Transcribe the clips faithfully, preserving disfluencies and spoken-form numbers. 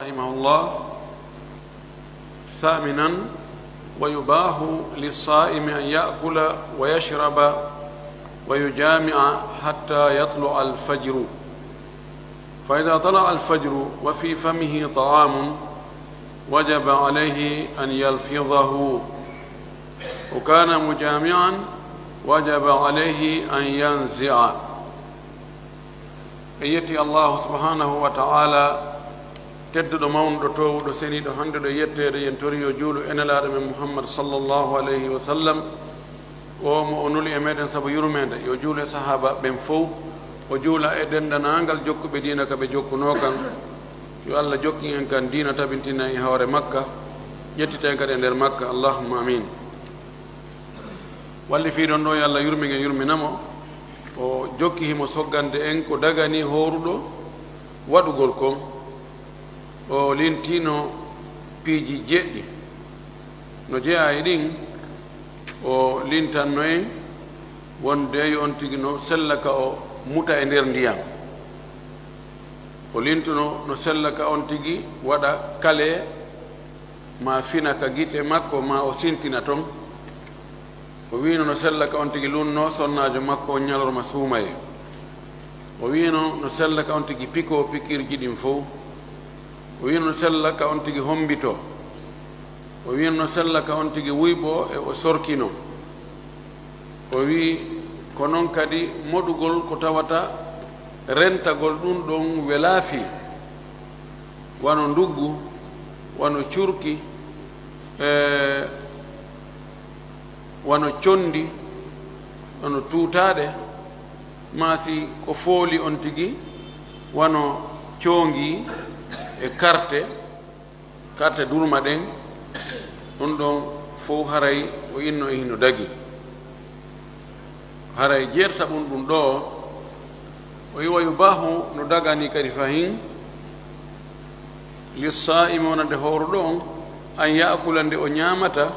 رحمه الله. ثامنا، ويباح للصائم أن يأكل ويشرب ويجامع حتى يطلع الفجر، فإذا طلع الفجر وفي فمه طعام وجب عليه أن يلفظه، وكان مجامعا وجب عليه أن ينزع. En yetti Allahu subhanahu wa ta'ala, tedduɗo, mawnuɗo, toowuɗo, seniiɗo, handuɗo e yetteede. Yen tori yo juulu e Nelaaɗo men Muhammad sallallahu alayhi wa sallam, o mo o nuli e meɗen sabu yurmeende. Yo juulu e sahaaba ɓen fow, o juula e denndaangal jokkuɓe diina ka ɓe jokkunoo kan. Yo Allah jokkin en kan diina, tabintina en hoore makka, ƴettita en kadi e nder makka. Allahumma amin. Wallifiiɗo on ɗo, yo Allah yurmin en, yurmina mo. O jokki himo soggande en ko dagani hooruɗo waɗugol kon. O lintino piiji jeɗɗi. No jeyaa e ɗin, o lintanno en wonde yo on tigi no sella ka o muta e nder ndiyan. O lintuno no sella ka on tigi waɗa kale, ma fina ka gite makko, ma o sintina ton. O wiino no sella ka on tigi lunnoo sonnaajo makko on ñalorma suumayee. O wiino no sella ka on tigi pikoo pikirji ɗin fow. O wiino no sella ka on tigi hombitoo. O wiino no sella ka on tigi wuyɓoo e o sorkinoo. O wi'i, ko non kadi moɗugol ko tawata rentagol ɗun ɗon welaa fii, wano nduggu, wano curki, e wano condi, wano tuutaaɗe, maa si ko fooli on tigi, wano coongi e karte, karte durma ɗen, ɗun ɗon fow haray o inno e hino dagi. Haray jeertaɓun ɗun ɗoo, o iwa yubaahu, no dagani kadi fahin, lissaa'imi, wonande hooruɗo on, an ya'kula, nde o ñaamata,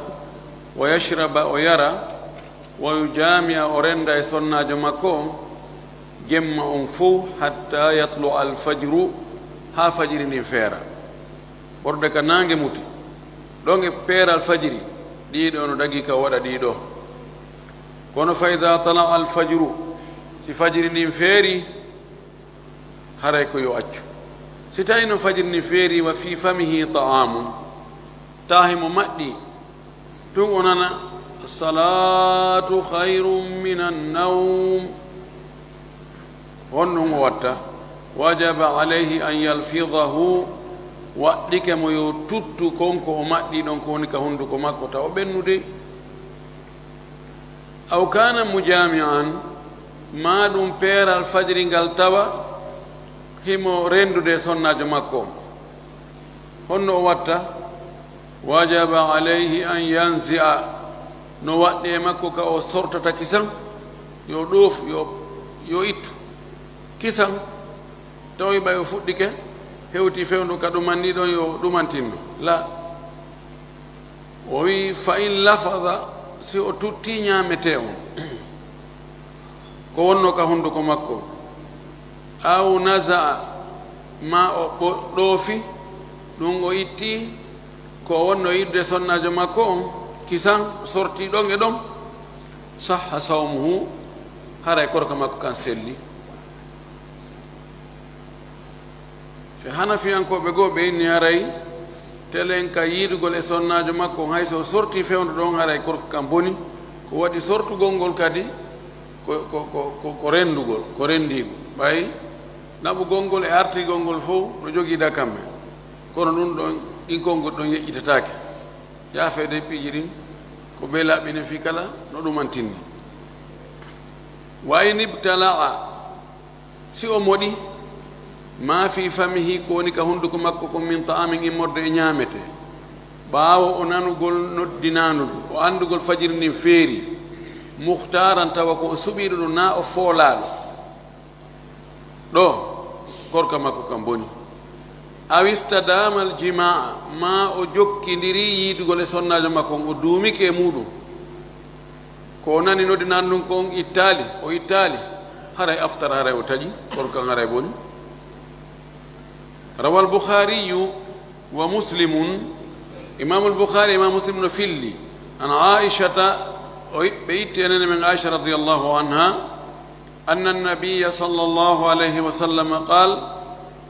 wa yashraba, o yara, wa yujaami'a, o renda e sonnaajo makko on, jemma on fow, hatta yatlu'a alfajru, haa fajiri ndin feera. Ɓorde ka naange muti, ɗon e peeral fajiri, ɗiɗo no dagi ka waɗa ɗiɗo. Kono fa idaa tala'a alfajru, si fajiri ndin feeri, haray ko yo accu. Si tawi no fajiri ndin feeri, wa fii famihi ta'aamun, tawi himo maɗɗi, tun o nana, "As-salaatu khayrun minan nawm." Honɗun o watta? "Wajaba alayhi an yalfidahu." Waɗɗike mo yo tuttu kon ko o maɗɗi ɗon, ko woni ka hunduko makko, tawa ɓennude. "Aw kana mujami'an," maa ɗun peeral fajiri ngal tawa himo rendude e sonnaajo makko on. Honno o watta? "Wajaba alayhi an yanzi'a." No waɗɗi e makko ka o sortata kisan, yo ɗoofu, yo, yo ittu. Kisan, tawi ɓay o fuɗɗike, hewti fewndu ka ɗumanni ɗon, yo ɗumantinno. La. O wi'i, "Fa in lafada," si o tutti ñaametee on, ko wonno ka hunduko makko, "aw naza'a," maa o ɓo-, ɗoofi, ɗun o itti ko wonno yidde sonnaajo makko on, kisan sorti ɗon e ɗon, "sahha sawmuhu," haray korka makko kan selli. E Hanafiyankooɓe goo, ɓe inni haray telen ka yiidugol e sonnaajo makko on, hay so o sorti fewndo ɗon, haray korka kan boni. Ko waɗi sortugol ngol kadi ko, ko, ko, ko, ko renndugol, ko renndiigu. Ɓay naɓugol ngol e artigol ngol fow no jogii dakamme. Kono ɗun ɗon, ɗin konguɗi ɗon yeƴƴitataake. Yaafeede e piiji ɗin, ko bee laaɓinen fii kala no ɗumantinni. "Wa in ibtala'a," si o moɗi, "ma fi famihi," ko woni ka hunduko makko kon, "min ta'amin," immorde e ñaamete, ɓaawo o nanugol noddinaandu ndun, o anndugol fajiri ndin feeri, "muhtaaran," tawa ko o suɓiiɗo ɗun, naa o foolaaɗo, ɗoo korka makko kan boni. "Aw istadama al jimaa," maa o jokkindiri yiidugol e sonnaajo makko on, o duumike e muuɗum. Ko o nani noddinaandu ndun kon ittaali, o ittaali, haray aftara, haray o taƴi, kono kan haray boni. Rawal Bukhaariyu, Wa Muslimun, Imamul Bukhari, Imam Muslim no filli, an Aishata, o i-, ɓe itti e nene men Aisha radiyallahu anha, anna nabiyya sallallahu alayhi wa sallam qal,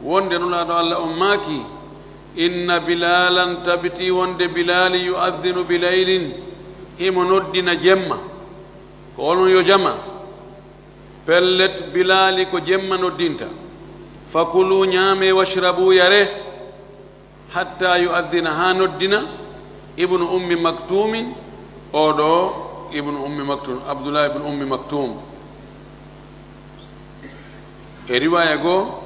wonde Nulaaɗo Allah on maaki, inna Bilalan, tabiti wonde Bilali, yu'adhdhinu bilaylin, himo noddina jemma. Ko onon yo jama. Pellet, Bilaali ko jemma noddinta. Fakulu, ñaame, washrabu, yare, hatta yu'adhdhina, haa noddina, Ibnu Ummi Maktuumin, oo ɗoo Ibnu Ummi Maktuum, Abdullah ibnu Ummi Maktuum. E riwaaya goo,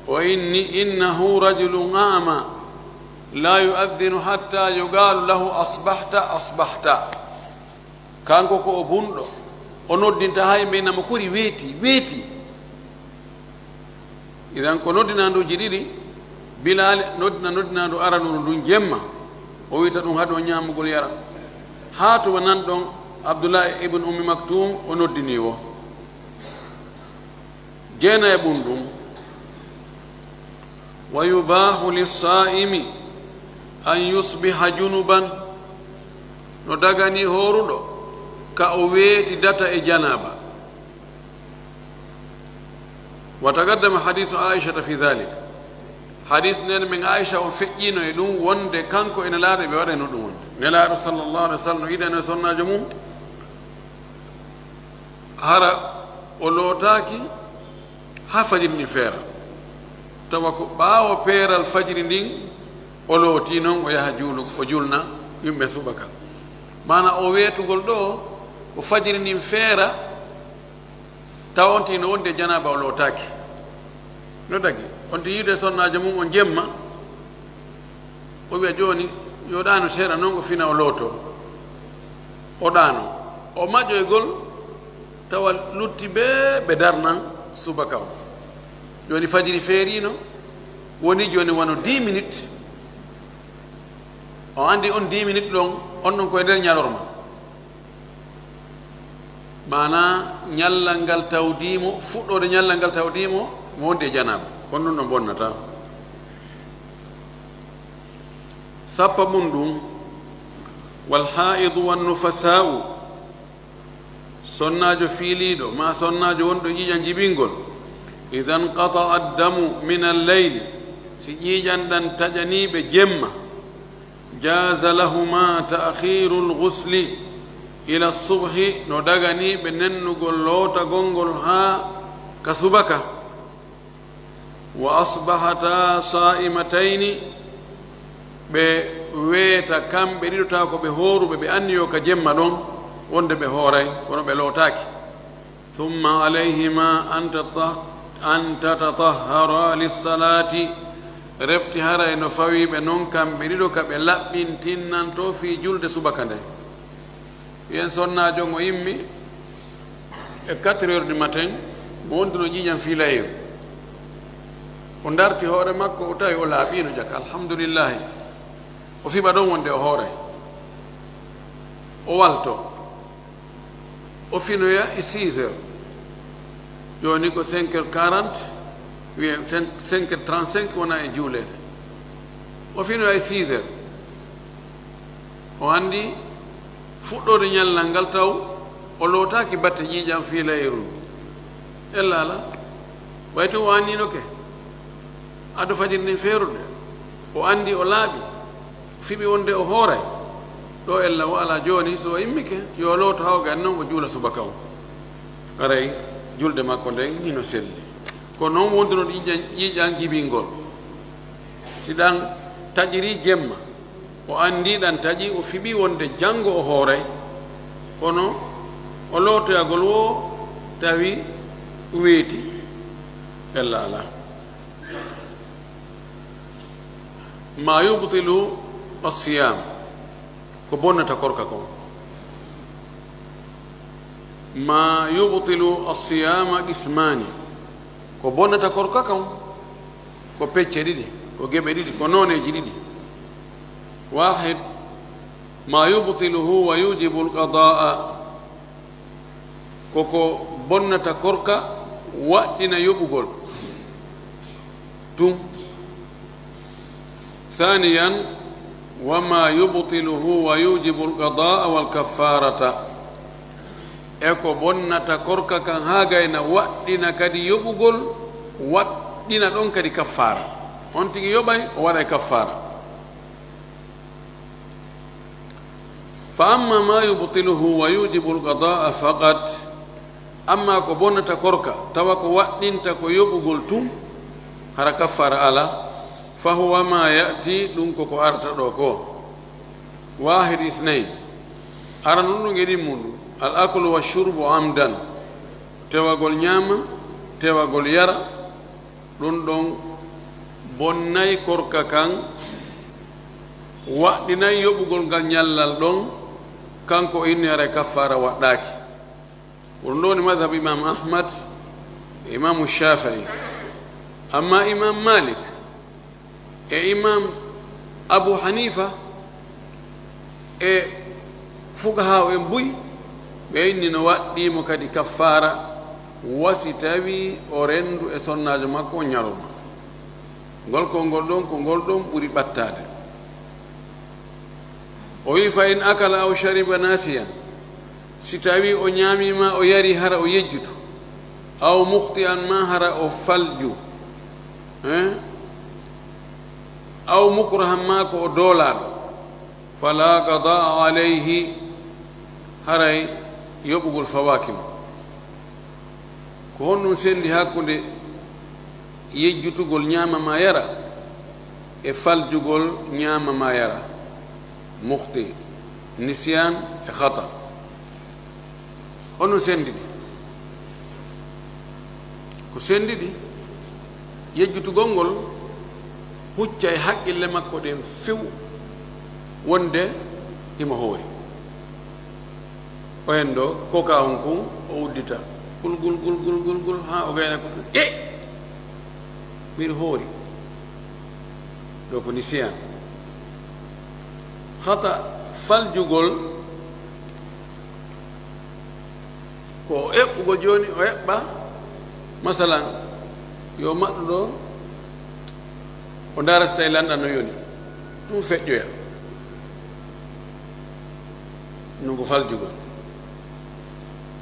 o inni, innahu rajulun a'ma, la yu'adhdhinu hatta yuqalu lahu, asbahta, asbahta. Kanko ko o bunɗo, o noddinta haa yimɓe ina mo kori weeti, weeti. Idan ko noddinaanduuji ɗiɗi, Bilaali noddina noddinaandu aranuru ndun jemma, o wi'ta ɗum haɗo ñaamugol yara. Haa tuma nan ɗon Abdullahi ibn Ummi Maktum o noddini wo. Jeena e ɓun ɗum. Wa yubaahu lissaa'imi an yusbiha junuban, no dagani hooruɗo ka o weeti data e janaaba. Wa taqaddama hadiisu Aishata fi dhalik. Hadiis nen men Aisha on feƴƴino e ɗum wonde kanko e Nelaaɗo ɓe waɗayno ɗum wonde. Nelaaɗo sallallahu alaihi wasallam no yiɗano e sonnaajo mum, hara o lootaaki haa fajiri ndin feera. Tawa ko ɓaawo peeral fajiri ndin o looti, non o yaha juulu, o julna yimɓe subaka. Maana o weetugol ɗo ko fajiri ndin feera, tawa on tigi no wondi e janaaba, o lootaaki. No dagi, on tigi yiide sonnaajo mum on jemma, o wi'a jooni, yo ɗaano seeɗa non, o fina, o looto. O ɗaano. O maƴoygol, tawa lutti ɓe, ɓe darnan subaka on. Jooni fajiri feeriino, woni jooni wano dix minutes. O anndi on dix minutes ɗon, on ɗon ko e nder ñalorma. Maanaa, ñallal ngal tawdiimo, fuɗɗoode ñallal ngal tawdiimo, mo wondi e janaaba. Kono ɗum no bonnata. Sappa ɓun ɗum, wal haidu wan nufasaa'u, sonnaajo fiiliiɗo, maa sonnaajo wonɗo ƴiiƴan jibingol, idan qata'a ad-damu min al-layli, si ƴiiƴan ɗan taƴanii ɓe jemma, jaaza lahuma ta'khirul ghusli ila subhi, no daganii ɓe nennugol lootagol ngol haa ka subaka. Wa asbahata sa'imatayni, ɓe weeta kamɓe ɗiɗo, tawa ko ɓe hooruɓe, ɓe anniyo ka jemma ɗon wonde ɓe hooray, kono ɓe lootaaki. Thumma alayhima an tata-, an tatatahhara lissalati. Refti haray no fawii ɓe non kamɓe ɗiɗo ka ɓe laɓɓintinnanto fii julde subaka nden. Yen sonnaajo on o immi e quatre heures du matin, mo wonduno ƴiiƴan fiilayru. O darti hoore makko, o tawi o laaɓiino jaka, alhamdulillahi. O fiɓa ɗon wonde o hooray. O walto. O finoya e six heures. Jooni ko cinq heures quarante, wiye cinq, cinq heures trente-cinq wona e juuleede. O finoya e six heures. O anndi fuɗɗoode ñallal ngal taw o lootaaki batte ƴiiƴan fiilayru. Ella alaa. Way tun o anniino ke. Ado fajiri ndin feerude, o anndi o laaɓi, fiɓi wonde o hooray. Ɗo ella wo alaa jooni, so o immike, yo o looto hawga en non o juula subaka on. Aray, julde makko nden hino selli. Ko non wonduno ƴiiƴan, ƴiiƴan jibingol. Si ɗan taƴiri jemma, o anndi ɗan taƴi, o fiɓi wonde janngo o hooray. Kono o lootoyagol wo tawi weeti, ella alaa. Ma yubtilu as-siyam, ko bonnata korka kon. Ma yubtilu as-siyama qismani, ko bonnata korka kon ko pecce ɗiɗi, ko geɓe ɗiɗi, ko nooneeji ɗiɗi. Wahid, ma yubtiluhu wa yujibu al-qada'a, koko bonnata korka, waɗɗina yoɓugol tun. Thaniyan, wa ma yubtiluhu wa yujibul qada'a wal kaffarata. E ko bonnata korka kan haa gayna waɗɗina kadi yoɓugol, waɗɗina ɗon kadi kaffaara. On tigi yoɓay, o waɗay kaffaara. Fa amma ma yubtiluhu wa yujibul qada'a faqat, amma ko bonnata korka, tawa ko waɗɗinta ko yoɓugol tun, hara kaffaara alaa, fa huwa ma ya'ti, ɗun ko ko arata ɗoo ko. Wahid ithnayn, aranun ɗun e ɗimmun ɗun, al aklu wa shurbu amdan, tewagol ñaama, tewagol yara, ɗun ɗon bonnay korka kan, waɗɗinay yoɓugol ngal ñallal ɗon, kanko o inni haray kaffaara waɗɗaaki. Ko ɗun ɗon woni madhab Imam Ahmad e Imam Shafi'i. Amma Imam Malik e Imam Abu Hanifa e fuqahaa en buy, ɓe inni no waɗɗii mo kadi kaffaara, wa si tawii o renndu e sonnaajo makko on ñalorma. Ngol konngol ɗon, ko ngol ɗon ɓuri ɓattaade. O wi'i, "Fa in akala aw shariba nasiyan," si tawii o ñaamii maa o yari hara o yejjutu, "aw mukhti'an maa hara o falju, eh? Aw mukrahan maa ko o doolaaɗo, fala qada'a alayhi, haray yoɓugol fawaaki mo." Ko honɗun senndi hakkunde yejjutugol ñaama maa yara e faljugol ñaama maa yara? Mukhti, nisyan e khata. Honɗun senndi ɗi? Ko senndi ɗi, yejjutugol ngol huccay haqqille makko ɗen few wonde himo hoori. O en ɗoo, ko ka on kun, o uddita. Gul, gul, gul, gul, gul, gul, haa o gayna ko ɗun. E! Miɗo hoori. Ɗoo ko nisyan. Khata, faljugol, ko o eɓɓugol jooni, o eɓɓa, masalan, yo maɗɗu ɗoo, o ndaara si tawii lanɗan no yoni, ɗun feƴƴoya. Ɗun ko faljugol.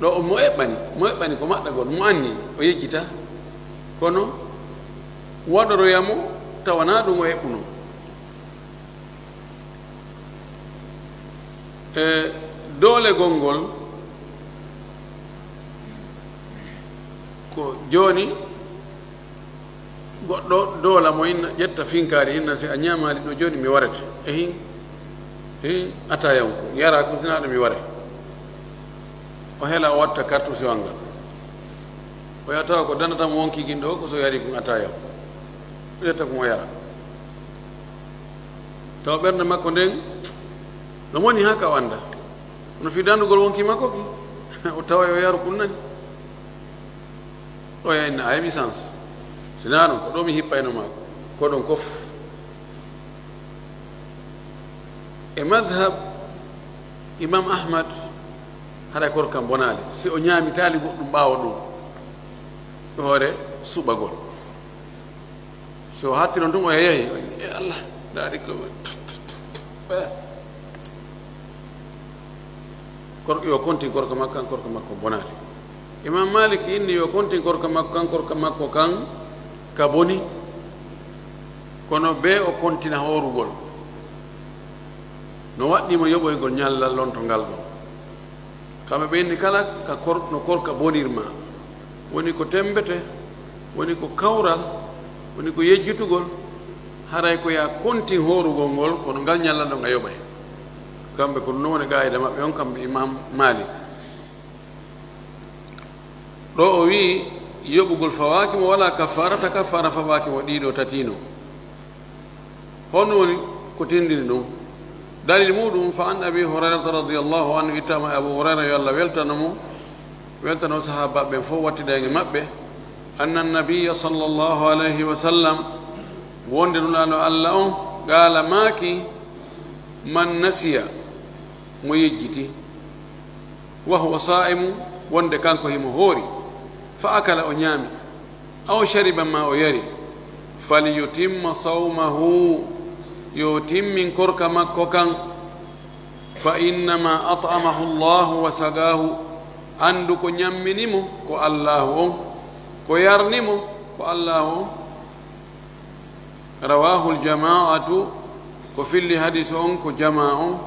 Ɗoo o mo eɓɓani, mo eɓɓani ko maɗɗagol, mo anni o yejjita, kono waɗoroya mo tawanaa ɗun o eɓɓunoo. E doolegol ngol, ko jooni goɗɗo doola mo, inna ƴetta finkaari, inna si a ñaamaali ɗoo jooni mi warete. Ehin, ehin, ataaya on ko yaraa kon, si naa ɗun mi waray. O hela o watta kartuusiwal ngal. O yaha tawa ko danata mo wonkii kin ɗoo, ko so yari kon ataaya. O ƴetta kon o yara. Tawa ɓernde makko nden no moni haa ka o annda. Kono fii dandugol wonkii makko ki, o taway o yaru kun nani. O yaha inna a heɓi sans. Si naa ɗun, ko ɗoo mi hippayno maa ko ɗon kof. E madhab Imam Ahmad, haray korka kan bonaali. Si o ñaamitaali goɗɗun ɓaawo ɗun, e hoore suɓagol. So o hattino ɗun, o yehi, o wi'i, "E Allah, ndaari ko." Kor-, yo kontin korka makko kan, korka makko bonaali. Imam Malik inni yo kontin korka makko kan, korka makko kan ka boni. Kono bee o kontina hoorugol. No waɗɗii mo yoɓoygol ñallal lonto ngal ɗon. Kamɓe ɓe inni kala ka kor-, no korka bonirma. Woni ko temmbete, woni ko kawral, woni ko yejjutugol, haray ko yo a kontin hoorugol ngol, kono ngal ñallal ɗon a yoɓay. Kamɓe ko ɗun woni qaa'ida maɓɓe on, kamɓe Imam Malik. Ɗoo o wi'i, yoɓugol fawaaki mo, walaa kaffaarata, kaffaara fawaaki mo, ɗii ɗoo tati non. Honɗun woni ko tinndini ɗun? Dalil muuɗun, fa an Abi Hurayrata radiyallahu anhu, ittaama e Abu Hurayra, yo Allah weltano mo, weltano sahaabaaɓe ɓen fow, wattida en e maɓɓe, anna nabiyya sallallahu alayhi wa sallam, wonde Nulaaɗo Allah on, qaala, maaki, man nasiya, mo yejjiti, wa huwa saa'imun, wonde kanko himo hoori, fa akala, o ñaami, aw shariba, maa o yari, falyutimma sawmahu, Yo timmin korka makko kan, fa innama at'amahu Allahu wa sagaahu, anndu ko ñammini mo ko Allaahu on, ko yarni mo ko Allaahu on. Rawahul jamaa'atu, ko filli hadiis on ko jamaa on,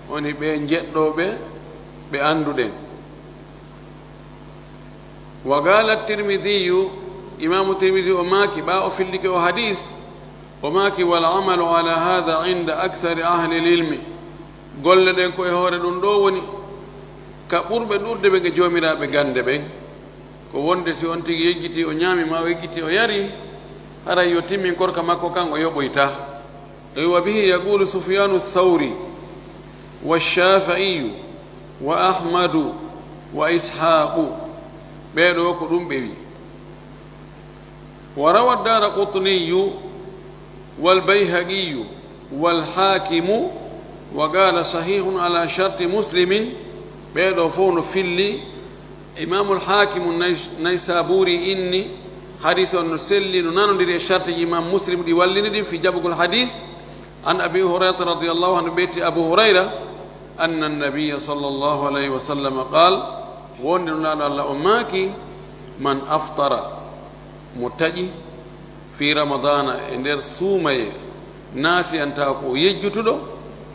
woni ɓe njeɗɗooɓe, ɓe annduɗen. Wa qaala Tirmidiyu, Imaamu Tirmidi o maaki, ɓaa o fillike o hadiis, o maaki, wal amalu ala haada inda akthari ahli lilmi, golle ɗen ko e hoore ɗum ɗo woni ka ɓurɓe ɗuuɗde ɓe e joomiraaɓe gannde ɓen, ko wonde si on tigi yejjiti o ñaami ma o yejjiti o yari, haray yo timmin korka makko kan o yoɓoyta. Eywa, bihi yaqulu Sufyanu Thawri wa Shafi'iyu wa Ahmadu wa Ishaqu, ɓee ɗo ko ɗum ɓe wi. Wa rawa Daraqutniyu wal Bayhaqiyu wal Hakimu wa qala sahihun ala sharti Muslimin, ɓee ɗo fof no filli. Imamul Hakimu Nay-, Naysaburi inni hadis on no selli, no nanodiri e sharti Imam Muslim ɗi wallini ɗin fi jabugol hadis. An Abi Hurayrata radiyallahu anhu, ɓeyti Abu Hurayra, anna nabiyya sallallahu alayhi wa sallam qaal, wonde Nulaaɗo Allah o maaki, man aftara, mo taƴi, fi ramadana, e nder suumaye, naasiyan, tawa ko o yejjutuɗo,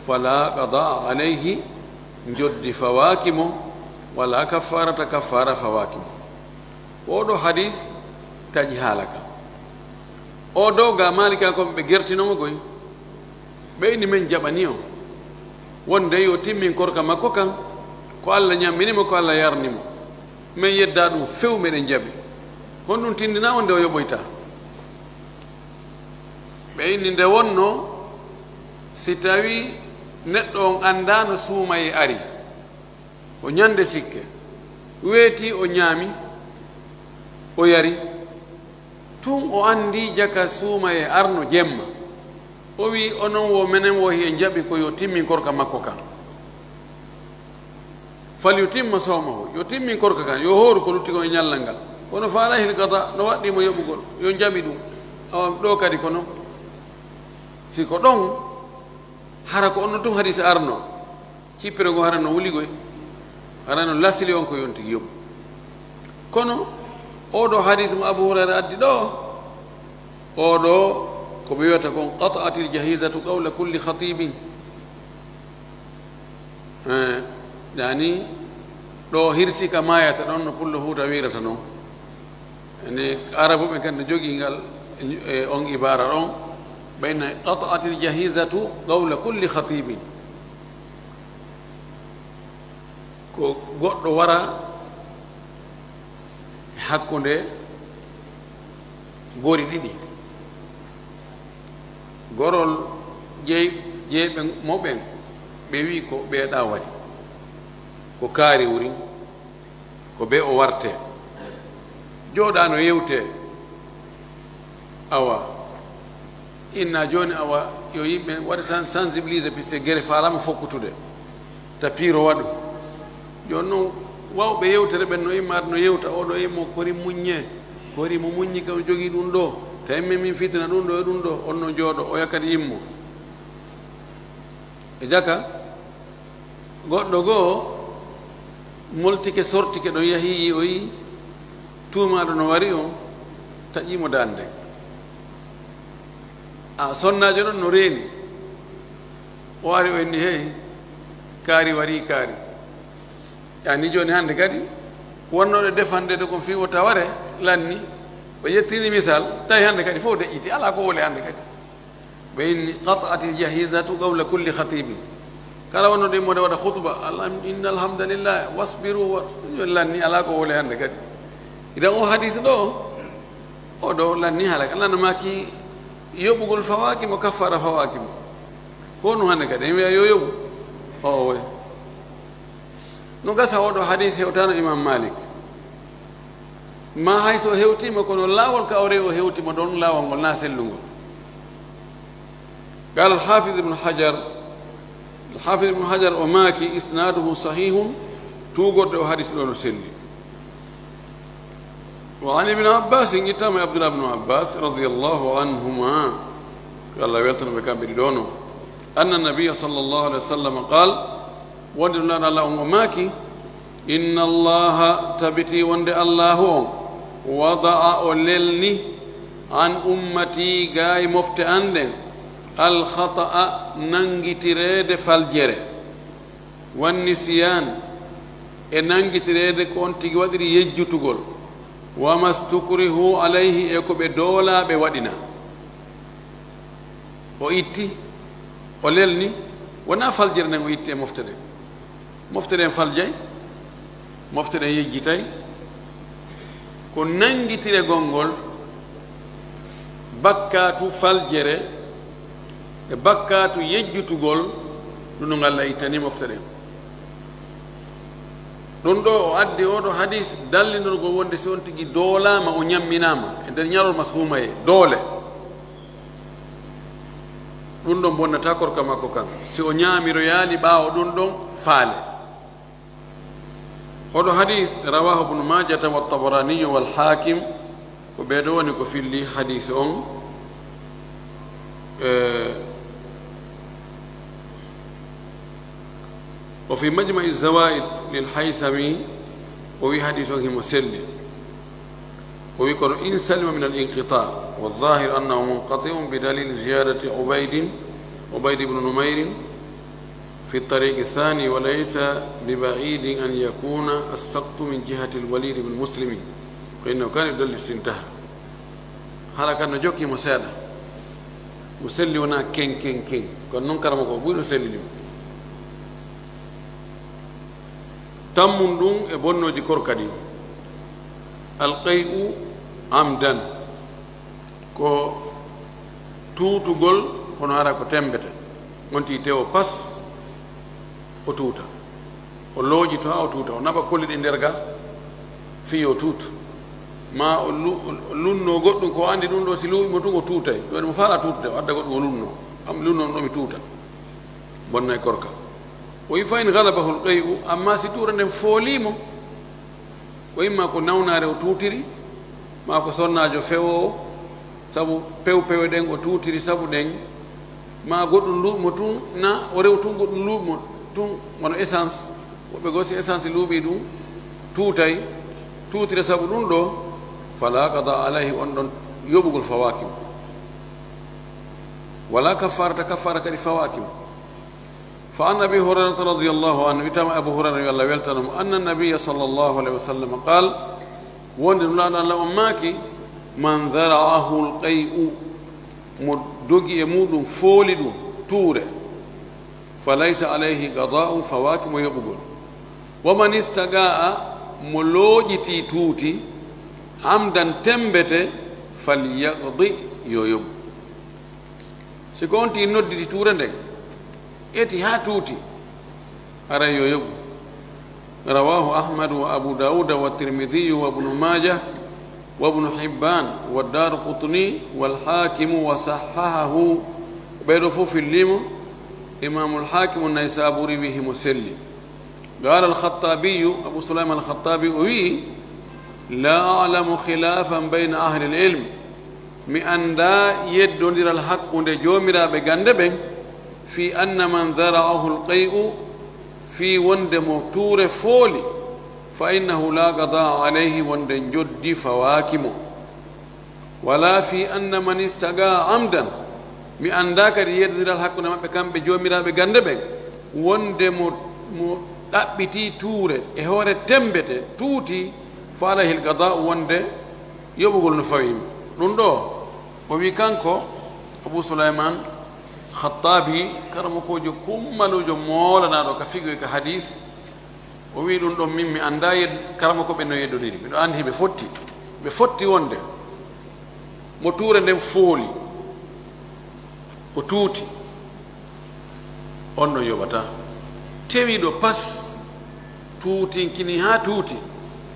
fala qadaa alayhi, njoddi fawaaki mo, wala kaffarata, kaffara fawaaki mo. Oɗo hadis taƴi haala ka. O dow ga Malika kon ɓe gertino mo koy. Ɓe inni men jaɓani o. Wonde yo timmin korka makko kan, ko Allah ñammini mo, ko Allah yarni mo. Men yedda ɗum few, meɗen jaɓi. Honɗum tindina wonde o yoɓoyta? Ɓe inni nde wonno, si tawi neɗɗo on anndaano suumaye ari, o ñande sikke, weeti o ñaami, o yari, tun o anndi jaka suumaye arno jemma. O wi, onon wo, menen wo, hi'en jaɓi ko yo timmin korka makko kan. Fal yutimma sawmahu, yo timmin korka kan, yo hooru ko lutti kon e ñallal ngal. Kono fa alayhi l-qada, no waɗɗii mo yoɓugol, yo jaɓi ɗum. Awa ɗo kadi kono, si ko ɗon, hara ko onno tun hadis arno, cippere ngon hara no wuli koy, hara no lasli on ko yo on tigi yoɓu. Kono oɗo hadis mo Abu Hurayra addi ɗo, oɗo ko ɓe wiyata kon, qata'atil jahizatu qawla kulli khatibin. Eh, yani, ɗo hirsi ka maayata ɗon, no pullo Fuuta wiirata non. Yani, Arabuɓe kan no jogii ngal, e on ibara ɗon, ɓe inna, qata'atil jahizatu qawla kulli khatibin. Ko goɗɗo wara hakkunde gori ɗiɗi. Gorol jey-, jeyɓe mo ɓen, ɓe wi ko ɓeeɗa wari, ko kaari wurin, ko be o warte. Jooɗa no yewte. Awa, inna jooni, awa, yo yimɓe waɗa sen-, sensibiliser, puisque gere faalama fokkutude. Tapiiro waɗu. Jooni noon, wawɓe yewtere ɓen no immaade, no yewta, oɗo immo, kori muññe, kori mo muññi, kam jogii ɗum ɗo, tawi min, min fitina ɗum ɗo e ɗum ɗo, on no jooɗo, oya kadi immo. E jaka, goɗɗo goo moltike, sortike ɗon, yahi yi'oyi tuumaaɗo no wari on, taƴii mo daande. A sonnaajo ɗon no reeni, o ari o inni, hey, kaari warii, kaari. Yani jooni hannde kadi, wonnooɗo defande de kon fii o taware, lanni, o ƴettini misal, tawi hannde kadi fof deƴƴiti, alaa ko wole hannde kadi. Ɓe inni, qata'atil jahizatu qawla kulli khatibin. Kala wonno ɗo immorde waɗa khutba, "Alham-, inna alhamdulillah, wasbiru wa-," yo lanni, alaa ko wole hannde kadi. Idan o hadis ɗo, o ɗo lanni halaka. Lanna maki yoɓugol fawaaki mo, kaffara fawaaki mo. Ko no hannde kadi, en wiya yo yoɓu. O, owe. No gasa oɗo hadis hewtano Imam Malik. Ma hay so hewtima, kono laawol ka o rewi o hewtima ɗon, laawol ngol na sellungol. Qala al-Hafiz ibn Hajar, al-Hafiz ibn Hajar o maaki, "Isnaduhu sahihun," tuugorde o hadis ɗo no selli. Wa an ibn Abbas, ittama e Abdullah ibn Abbas, radiyallahu anhuma, Yo Allah weltano ɓe kamɓe ɗiɗo no. Anna nabiya sallallahu alaihi wasallam qal, wonde ɗum laaɗo Allah on o maaki, inna Allaha, tabiti wonde Allahu on, wada'a, o lelni, an ummati, gaay mofte an ɗen, al khata'a, nangitireede faljere, wan nisyan, e nangitireede ko on tigi waɗiri yejjutugol, wa mastukrihu alayhi, e ko ɓe doolaaɓe waɗina. O itti, o lelni, wonaa faljere nden o itti e mofte ɗen. Mofte ɗen faljay, mofte ɗen yejjitay, ko nangitiregol ngol, bakkaatu faljere e bakkaatu yejjutugol, ɗum no ngal ittani mofte ɗen. Ɗum ɗo o addi oɗo hadis dallindorgol wonde si on tigi doolaama, o ñamminaama e nder ñalorma suumaye, doole. Ɗum ɗon bonnata korka makko kan, si o ñaamiroyaali ɓaawo ɗum ɗon faale. Oɗo hadis, rawahu Ibnu Majata wa Tabaraniyu wal Hakim, ko ɓeeɗo woni ko filli hadis on. Eh, o fi Majma'i Zawaid lil Haythami, o wi hadis on himo selli. O wi kono in salima min al inqita, wa zahiru annahu munqati'un bi dalil ziyadati Ubaydin, Ubayd ibn Numayrin, fi tariqi thani, wa laysa bi ba'idin an yakuna as-saqtu min jihati al Walid ibn Muslimin. Fa innahu kana yudallis, intaha. Hala kan no jokki mo seeɗa. Mo selli wona ken, ken, ken. Kono non karama ko ɓuri no selli ɗum. Tammun ɗum e bonnooji korka ɗin. Al qay'u amdan. Ko tuutugol, kono hara ko tembete. On tii tewo pas, o tuuta. O looƴito haa o tuuta. O naɓa kolli ɗi nder ga, fii yo tuutu. Ma o lu-, o lunnoo goɗɗum ko o anndi ɗum ɗo, si luuɓi mo tun, o tuutay. Ɗum waɗi mo faala tuutude, o adda goɗɗum o lunnoo. Am lunnoo ɗo mi tuuta. Bonnay korka. O wi fa in ghalabahu al-qay'u, amma si tuure nden foolii mo, ko imma ko nawnaare o tuutiri, maa ko sonnaajo fewoowo, sabu pew-pewe ɗen o tuutiri sabu ɗen, maa goɗɗum luuɓi mo tun, na o rew tun goɗɗum luuɓi mo tun, wano essence. Woɓɓe goo si essence luuɓii ɗum, tuutay, tuutira sabu ɗum ɗo, fala qada alayhi, on ɗon yoɓugol fawaaki mo. Wala kaffarata, kaffaara kadi fawaaki mo. Fa an Abi Hurayrata radiyallahu anhu, wiyetaama Abu Hurayra, yo Allah weltano mo, anna nabiyya sallallahu alayhi wa sallam qaal, wonde Nulaaɗo Allah on maaki, man dhara'ahu al-qay'u, mo dogi e muuɗum fooli ɗum tuure, fa laysa alayhi qadaa'un, fawaaki mo yoɓugol. Wa man istaqa'a, mo looƴitii tuuti, amdan tembete, falyaqdi, yo yoɓu. Si ko on tigi nodditi tuure nden, eti haa tuuti, haray yo yoɓu. Rawahu Ahmad wa Abu Dawuda wa Tirmidhiyu wa Ibnu Majah wa Ibnu Hibban wa Daraqutni wal Hakimu wa sahhahahu. Ɓeeɗo fof fillii mo. Imaamul Hakimu Naysaburi wi himo selli. Qaala al-Khattabiyu, Abu Sulayman al-Khattabi o wi'i, laa a'lamu khilaafan bayna ahli al-ilm, mi anndaa yeddondiral hakkunde joomiraaɓe gannde ɓen, fii anna man dhara'ahu al-qay'u, fii wonde mo tuure fooli, fa innahu laa qadaa'a alayhi, wonde njoddi fawaaki mo. Wala fi anna man istaqa'a amdan, mi anndaa kadi yeddondiral hakkunde maɓɓe kamɓe joomiraaɓe gannde ɓen, wonde mo, mo ɗaɓɓitii tuure e hoore tembete, tuuti, fa alayhi al-qadaa'u, wonde yoɓugol no fawi mo. Ɗum ɗo, o wi kanko Abu Sulayman Khattabi, karamokoojo kummaluujo moolanaaɗo ka fiqh e ka hadith, o wi ɗum ɗon, min mi anndaa yed-, karamokooɓe no yeddondiri. Miɗo anndi hiɓe fotti. Ɓe fotti wonde mo tuure nden fooli, o tuuti, on ɗon yoɓataa. Tewiiɗo pas, tuutinkini haa tuuti,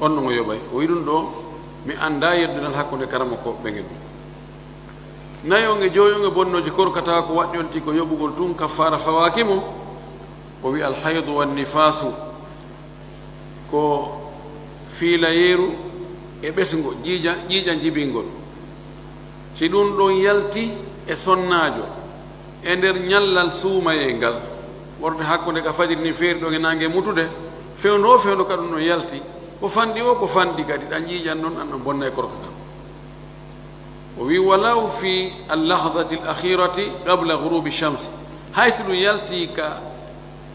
on ɗon o yoɓay. O wi ɗum ɗo, mi anndaa yeddunal hakkunde karamokooɓe ɓen e ɗum. Nayon e joyon e bonnooji korkata ko waɗɗi on tigi ko yoɓugol tun, kaffaara fawaaki mo. O wi, al haydu wan nifaasu, ko fiilayeeru e ɓesngo, jiija-, ƴiiƴan jibingol. Si ɗum ɗon yalti, e sonnaajo e nder ñallal suumayee ngal, wonde hakkunde ka fajiri ni feeri ɗon e naange mutude, fewndo o fewndo ka ɗum ɗon yalti, ko fanɗi o, ko fanɗi kadi, ɗan ƴiiƴan ɗon, ɗan ɗon bonna e korka kan. O wi, "Walaw fi al-lahdati al-akhirati qabla ghurubi shamsi." Hay si ɗum yalti ka,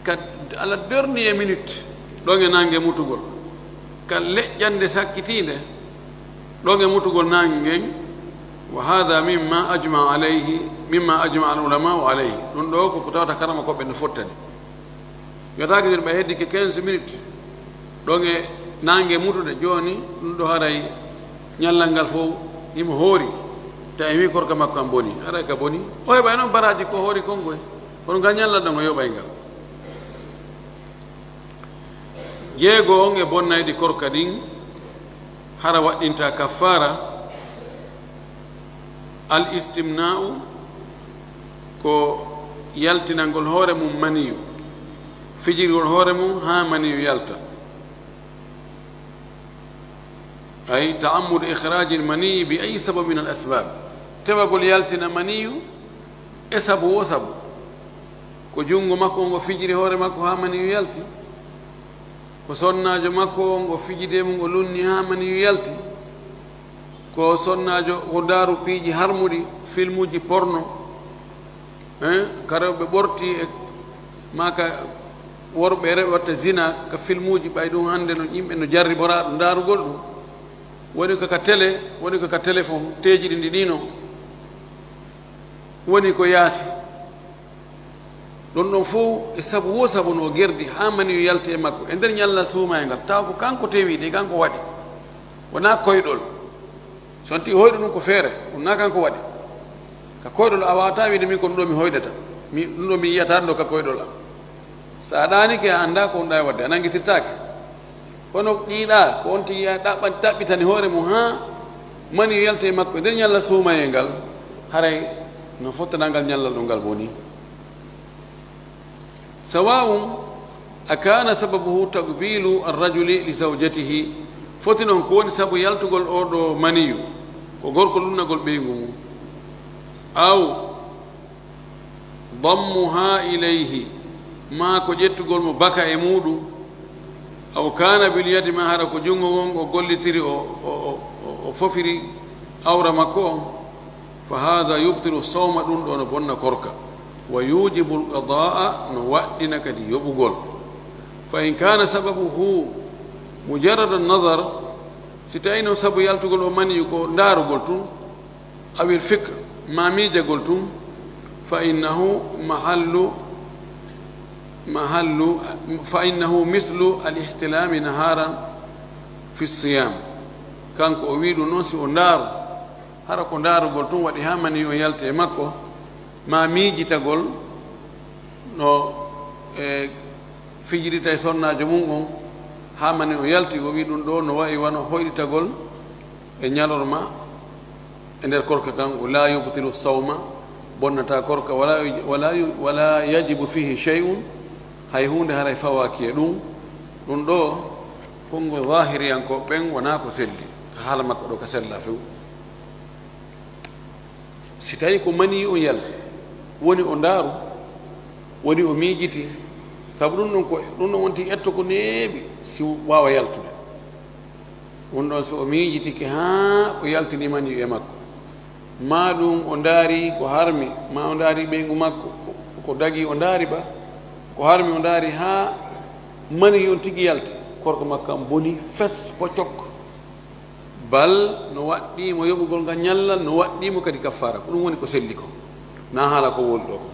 ka à la dernière minute, ɗon e naange mutugol, ka leƴƴannde sakkitiinde, ɗon e mutugol naange ngen, "wa hadha mimma ajma alayhi, mimma ajma al-ulama alayhi." Ɗum ɗo ko ko tawata karama ko ɓen no fottani. Wiyataake jooni ɓay heddike quinze minutes, ɗon e naange mutude, jooni ɗum ɗo haray ñallal ngal fof himo hoori, tawi mi korka makko an boni, haray ka boni. O heɓay noon baraaji ko hoori kon koy, kono ngal ñallal ɗon o yoɓay ngal. Jeego on e bonnayɗi korka ɗin, hara waɗɗinta kaffaara, al istimna'u, ko yaltinangol hoore mum maniyu, fijirgol hoore mum haa maniyu yalta. Ay ta'ammudu ikhrajil maniyi bi ayi sabab min al asbab, tewagol yaltina maniyu e sabu wo sabu. Ko junngo makko ngo fijiri hoore makko haa maniyu yalti. Ko sonnaajo makko ngo fijide mo ngo lunni haa maniyu yalti. Ko sonnaajo ko daaru piiji harmuɗi, filmuuji porno, hein, ka rewɓe ɓorti e maa ka worɓe e rewɓe watta zina ka filmuuji, ɓay ɗum hannde no yimɓe no jarriboraa ɗum ndaarugol ɗum. Woni ko ka télé, woni ko ka téléphone, teeji ɗi ndi ɗino. Woni ko yaasi. Ɗon ɗon fof e sabu wo sabu no gerdi haa maniyu yalti e makko e nder ñalla suumayee ngal, taw ko kanko tewi ɗi, kanko waɗi. Wonaa koyɗol. So on tigi hoyɗo ɗum ko feere, ɗum naa kanko waɗi. Ka koyɗol a waawataa wiide min ko ɗum ɗo mi hoyɗata. Mi, ɗum ɗo mi yiyata ɗum ɗo ka koyɗol am. So a ɗaanike a anndaa ko ɗum ɗa e waɗde, a nanngitirtaake. Kono ɗiiɗaa ko on tigi a ɗaɓɓan-, ɗaɓɓitani hoore mum haa maniyu yalta e makko e nder ñalla suumayee ngal, haray no fottanaa ngal ñallal ɗum ngal boni. Sawa'un a kana sababuhu taqbilu ar-rajuli li zawjatihi, foti noon ko woni sabu yaltugol oo ɗoo maniyu, ko gorko lunnagol ɓeyngu mum, aw dammuha ilayhi, maa ko ƴettugol mo baka e muuɗum, aw kana bil yadi, maa hara ko junngo ngon o gollitiri, o, o, o, o, o fofiri awra makko on, fa hadha yubtilu sawma, ɗum ɗo no bonna korka, wa yujibu al-qada'a, no waɗɗina kadi yoɓugol. Fa in kana sababuhu mujarrad an-nazar, si tawi noon sabu yaltugol o maniyu ko ndaarugol tun, awil fikr, ma miijagol tun, fa innahu mahallu, mahallu, fa innahu mislu al-ihtilami naharan fi siyam. Kanko o wi ɗum noon, si o ndaaru, hara ko ndaarugol tun waɗi haa maniyu on yalti e makko, ma miijitagol no, e, fijirita e sonnaajo mum on, haa maniyu on yalti, o wi ɗum ɗo no wayi wano hoyɗitagol e ñalorma e nder korka kan, o la yubtilu sawma, bonnata korka, wala, wala, wala yajibu fihi shay'un, hay huunde haray fawaaki e ɗum. Ɗum ɗo, konngo zahiriyankooɓe ɓen wonaa ko selli, ka haala makko ɗo ka sella few. Si tawi ko mani on yalti, woni o ndaaru, woni o miijiti, sabu ɗum ɗon ko, ɗum ɗon wonti etto ko neeɓi si waawa yaltude. Ɗum ɗon so o miijitike haa o yaltini mani e makko, maa ɗum o ndaari ko harmi, maa o ndaari ɓeyngu makko, ko, ko dagi o ndaari ba, ko harmi o ndaari haa mani on tigi yalti, korka makko am boni fes pocok. Bal no waɗɗii mo yoɓugol ngal ñallal, no waɗɗii mo kadi kaffaara. Ko ɗum woni ko selli ko. Na haala ko woli ɗo ko.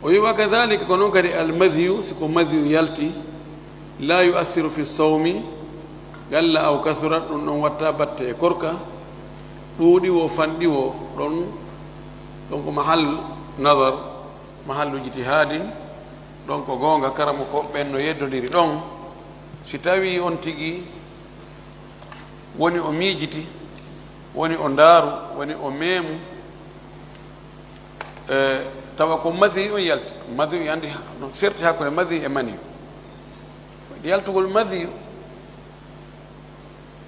O wi, wa kadhalika, ko noon kadi al madhiyu, si ko madhiyu yalti, la yu'athiru fi sawmi, qalla aw kasurat, ɗum ɗon watta batte e korka, ɗuuɗi wo, fanɗi wo, ɗon, ɗon ko mahal nadar, mahallu ijtihaadin, ɗon ko goonga, karamoko ɓen no yeddondiri ɗon. Si tawi on tigi woni o miijiti, woni o ndaaru, woni o meemu, e, tawa ko madi on yalti, madi on yandi no serti hakkunde madi e mani. Yaltugol madi,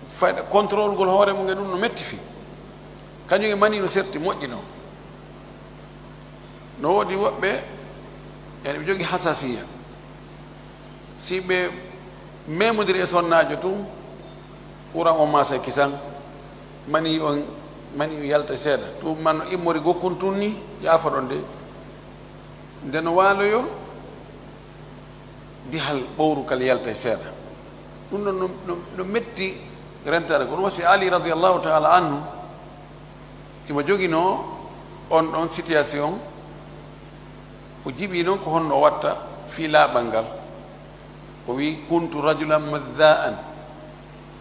fayda contrôle gol hoore mum, e ɗum no metti fii. Kañum e mani no serti moƴƴi no. No woodi woɓɓe ene ɓe jogii hasasiya. Si ɓe memodiri e sonnaajo tun, kuran on maasa kisan, mani on, mani on yalta seeɗa. Tun man no immori gokkun tun ni, yaafoɗon de. Nde no waaloyo, dihal ɓowru kala yalta e seeɗa. Ɗum ɗon no, no, no metti rentaade. Ko ɗum wasi Ali radiyallahu ta'ala anhu, imo joginoo on ɗon situation. O jiɓii noon ko honno o watta fii laaɓal ngal. O wi'i, "Kuntu rajulan mazza'an."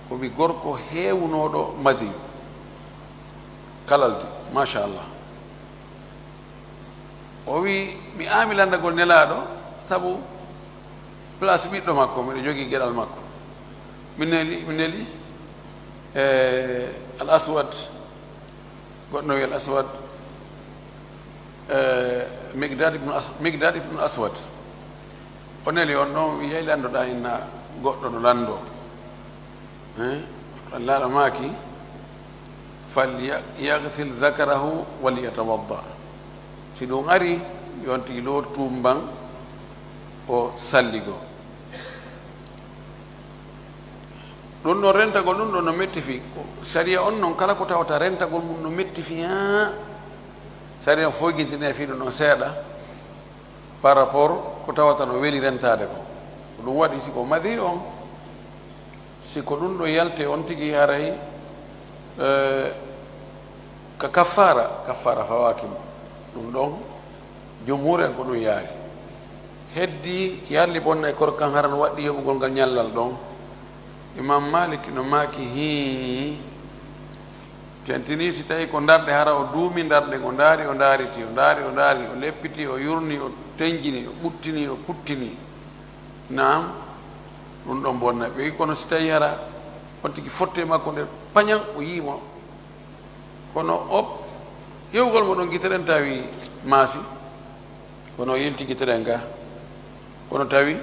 Ko mi gorko heewunooɗo madiyu. Kalaldi, machallah. O wi'i, "Mi aami lanndagol Nelaaɗo sabu place ɓiɗɗo makko, miɗo jogii geɗal makko." Mi neli, mi neli, e, Al Aswad, goɗɗo no wi'i Al Aswad, e, Migdad ibn As-, Migdad ibn Aswad. O neli on ɗon, wi'i, "Yey lanndo ɗaa inna goɗɗo no lanndo." Eh? Laaɗo maaki, "Fal ya-, yaghsil dhakarahu wal yatawadda." Si ɗum ari, yo on tigi loor tuumban, o salligo. Ɗum ɗon rentagol, ɗum ɗon no metti fii. Ko sariya on non, kala ko tawata rentagol mum no metti fii, haa sariya on foygintinee fii ɗum ɗon seeɗa par rapport ko tawata no weli rentaade ko. Ko ɗum waɗi si ko madi on, si ko ɗum ɗo yalte on tigi haray, eh, ka kaffaara, kaffaara fawaaki mo. Ɗum ɗon, jumhuur en ko ɗum yaari. Heddi yarli bonna e korka kan hara no waɗɗi yoɓugol ngal ñallal ɗon. Imam Malik no maaki, hii, tentini si tawi ko ndarɗe hara o duumi ndarɗe, o ndaari, o ndaariti, o ndaari, o ndaari, o leppiti, o yurni, o tenjini, o ɓuttini, o puttini. Naam, ɗum ɗon bonna. Ɓe wi kono si tawi hara on tigi fotte makko nde pañan o yii mo. Kono op, yewgol mo ɗon gite ɗen tawi maasi. Kono o yilti gite ɗen ga. Kono tawi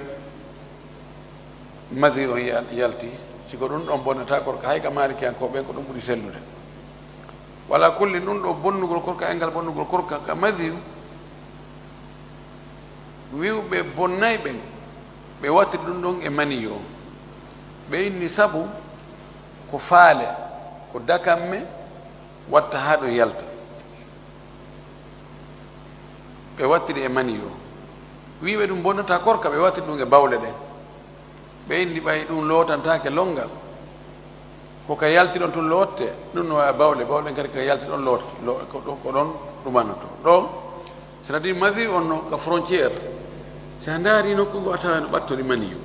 madi on yal-, yalti. Si ko ɗum ɗon bonnata korka, hay ka maalikiyankooɓe ɓen ko ɗum ɓuri sellude. Wala kulli, ɗum ɗo bonnugol korka, engal bonnugol korka ka madiyu, wi'uɓe bonnay ɓen, ɓe wattiri ɗum ɗon e maniyu on. Ɓe inni sabu ko faale, ko dakamme watta haa ɗum yalta. Ɓe wattiri e maniyu on. Wi'uɓe ɗum bonnata korka, ɓe wattiri ɗum e bawle ɗen. Ɓe inni ɓay ɗum lootantaake lonngal. Ko ka yaltiɗon tun lootte, ɗum no waawi bawle, bawle kadi ka yaltiɗon lootte, lo-, ko ɗo, ko ɗon ɗumanotoo. Ɗo, c'est-à-dire madi on no ka frontière. Si a ndaari nokku ngo a tawa no ɓattori maniyu.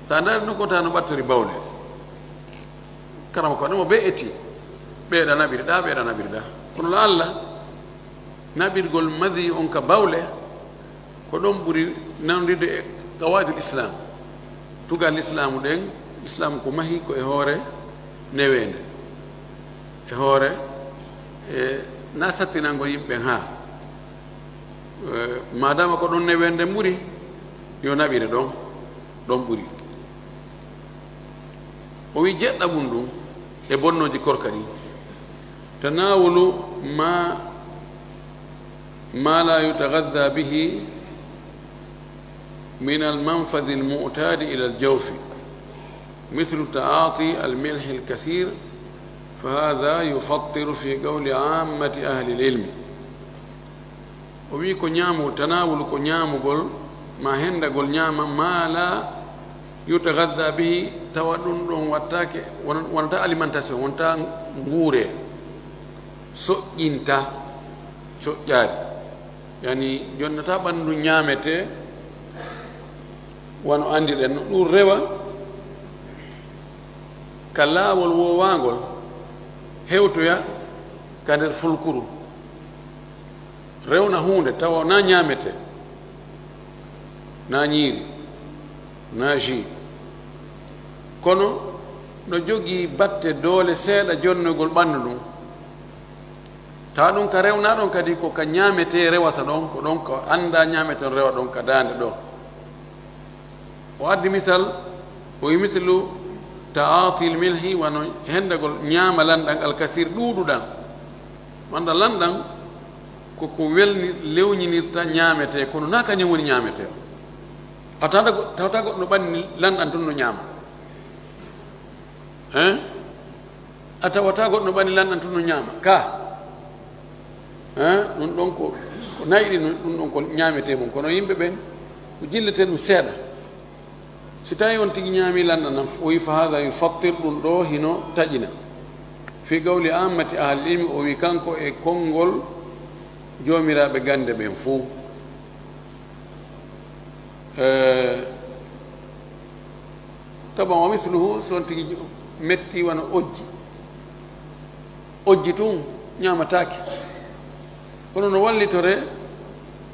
Si a ndaari nokku o tawa no ɓattori bawle. Karama ko ɗum o be eti. Ɓeeɗa naɓiri ɗa, ɓeeɗa naɓiri ɗa. Kono la Allah, naɓirgol madi on ka bawle, ko ɗon ɓuri nanrude e qawaidul Islam. Tugal Islaamu ɗen, Islaamu ko mahi ko e hoore neweende. E hoore, e, na sattinango yimɓe haa. E, madama ko ɗon neweende ɓuri, yo naɓire ɗon, ɗon ɓuri. O wi jeɗɗa mum ɗum e bonnooji korka ɗin. Tanawulu ma, ma la yutagadda bihi min al manfadhi al mu'tadi ila al jawfi, mithlu ta'ati al milhi al kathir, fa hadha yufattiru fi qawli ammati ahli al ilmi. O wi ko ñaamu, tanawulu ko ñaamugol, ma hendagol ñaama, ma la yutagadda bihi, tawa ɗum ɗon wattaake, won-, wonata alimentation, wonata nguure, soƴƴinta, soƴƴaari. Yani, jonnata ɓanndu ñaamete, wano anndirɗen no ɗum rewa ka laawol woowangol, hewtoya ka nder fulkuru. Rewna huunde tawa na ñaamete, na ñiiri, na jus, kono no jogii batte doole seeɗa jonnugol ɓanndu ndun. Tawa ɗum ka rewna ɗon kadi ko ka ñaamete rewata ɗon, ko ɗon ko annda ñaamete on rewa ɗon ka daande ɗo. O addi misal, o wi mislu ta'atil milhi, wano hendagol ñaama lanɗan alkasir ɗuuɗuɗan. Wanda lanɗan ko ko welni, lewñinirta, ñaametee, kono naa kañum woni ñaametee. A tawata go-, tawata goɗɗo no ɓanni lanɗan tun no ñaama. Hein? A tawata goɗɗo no ɓanni lanɗan tun no ñaama. Ka? Hein? Ɗum ɗon ko, ko nayi ɗin, ɗum ɗon ko ñaametee mum. Kono yimɓe ɓen, ko jilletee ɗum seeɗa. Si tawi on tigi ñaami lanɗan nan, o wi, "Fa hada yufattir", ɗum ɗo hino taƴina. Fi qawli ammati ahli ilmi, o wi kanko e konngol joomiraaɓe gannde ɓen fuu. Eh, taban wa misluhu, so on tigi metti wano ojji. Ojji tun ñaamataake. Kono no wallitore